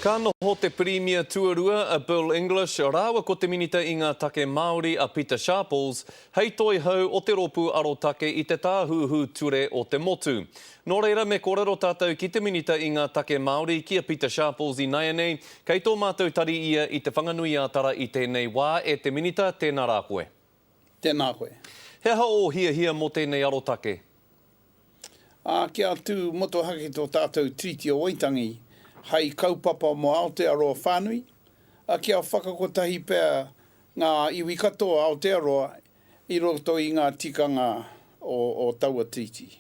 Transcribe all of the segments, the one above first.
Ka noho te Pirimia Tuarua a Bill English rāua ko te Minita i ngā Take Māori a Pita Sharples hei toihau o te Rōpū Arotake i te Tāhuhu Ture o te Motu. Nō reira me kōrero tātou ki te Minita i ngā Take Māori ki a Pita Sharples inaianei, kei tō mātou tari ia i Te Whanganui-ā-Tara i tēnei wā. E te Minita, tēnā rā koe. Tēnā koe. He aha ō hiahia mō tēnei arotake? Ā, kia tū motuhake tō tātou Tiriti o Waitangi hai kaupapa mō Aotearoa whānui, ā, kia whakakotahi pea ngā iwi katoa o Aotearoa i roto i ngā tikanga o taua Tiriti.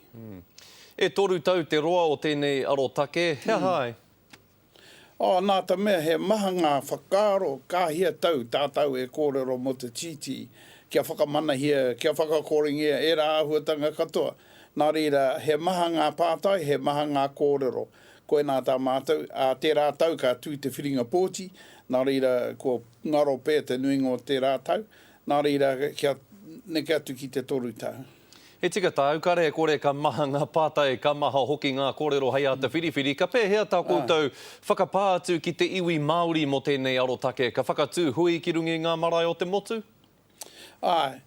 E toru tau te roa o tēnei arotake, he aha ai? Oh, nā te mea he maha ngā whakaaro ka hia tau tātou e kōrero mō te Tiriti, kia whakamanahia, kia whakakorengia ērā āhuatanga katoa. Nā reira, he maha ngā pātai, he maha ngā kōrero. Koinā tā mātou, ā tērā tau ka tū te whiringa pōti, nā reira, kua ngaro pea te nuinga o tērā tau, nā reira, kia neke atu ki te toru tau. He tika tāu, kare e kore ka maha ngā pātai, ka maha hoki ngā kōrero hei āta whiriwhiri. Ka pēhea tā koutou whakapā atu ki te iwi Māori mō tēnei arotake? Ka whakatū hui ki runga i ngā marae o te motu? Āe,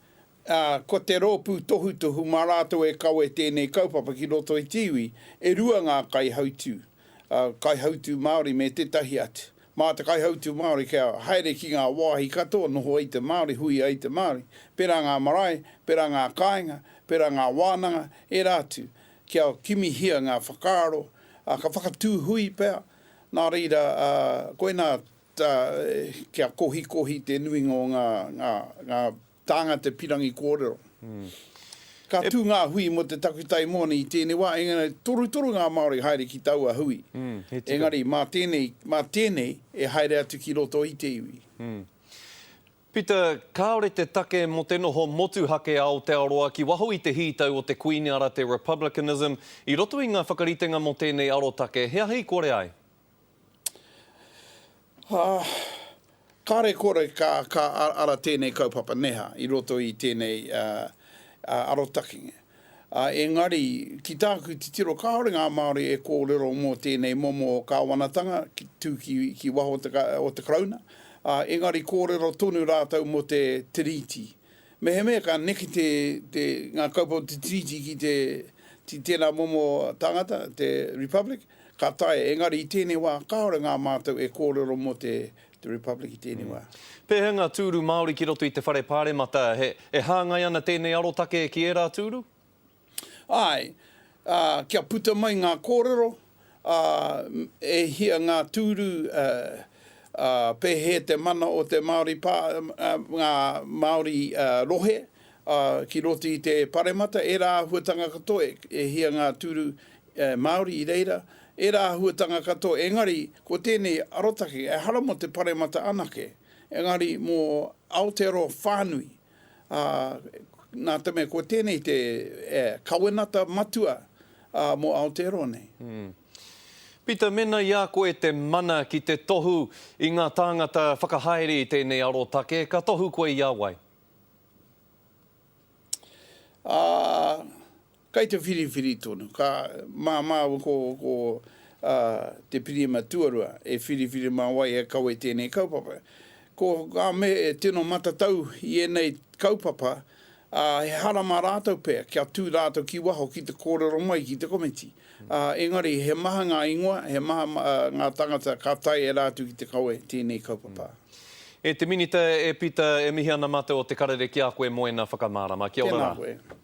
ā, ko te rōpū tohutohu mā rātou e kawe tēnei kaupapa ki roto i te iwi, e rua ngā kaihautū, ā, kaihautū Māori me tētahi atu. Mā te kaihautū Māori kia haere ki ngā wāhi katoa noho ai te Māori, hui ai te Māori, pērā ngā marae, pērā ngā kāinga, pērā ngā wānanga, ērā atu, kia kimihia ngā whakaaro, ā, ka whakatū hui pea, nā reira, ā, koinā tā, kia kohikohi te nuinga o ngā, ngā, ngā Tāngata pirangi kōrero. Ka tū ngā hui mō te takutai moana i tēnei wā, engari torutoru ngā Māori haere ki taua hui. Engari mā tēnei, mā tēnei e haere atu ki roto i te iwi. Peter, kāore te take mō te noho motuhake a Aotearoa ki waho i te hītau o te Kuini ara te Republicanism i roto i ngā whakaritenga mō tēnei arotake, he aha i kore ai? Kāre kore ka ara tēnei kaupapa neha i roto i tēnei arotakenga. Engari, ki tāku titiro, kāore ngā Māori e kōrero mō tēnei momo kāwanatanga ki tū ki waho o te Karauna, engari kōrero tonu rātou mō te Tiriti. Mehemea ka neke te, te, ngā kaupapa o te Tiriti ki te, ki tēnā momo tāngata, te Republic, Ka taea, engari i tēnei wā, kāore ngā mātou e kōrero mō te te Republic i tēnei wā. Pēhea ngā tūru Māori ki roto i te Whare Pāremata? He, e hāngai ana tēnei arotake ki ērā tūru? Āe, ā, kia puta mai ngā kōrero, ā, e hia ngā tūru, ā, ā, pēhea te mana o te Māori pā, ā, ngā Māori, ā, rohe, ā, ki roto i te Paremata, ērā āhuatanga katoa, e, e hia ngā tūru, Māori i reira, ērā āhuatanga katoa, engari ko tēnei arotake ehara mō te paremata anake, engari mō Aotearoa whānui, ā, nā te mea ko tēnei te kawenata matua mō Aotearoa nei. Peter, mēnā i a koe te mana ki te tohu i ngā tāngata whakahaere i tēnei arotake, ka tohu koe i a wai? Ā, Kei te whiriwhiri tonu. Ka māmā ko, ko te Pirihima Tuarua e whiriwhiri mā wai e kawe tēnei kaupapa. Ko ngā mea e tino matatau i ēnei kaupapa, ā, he hara mā rātou pea kia tū rātou ki waho ki te kōrero mai ki te komiti. Ā, engari he maha ngā ingoa, he maha ngā tangata ka taea e rātou ki te kawe tēnei kaupapa. E te Minita, e Pita, e mihi ana mātou o Te Karere ki a koe mō ēnā whakamārama. Kia ora rā. Tēnā koe.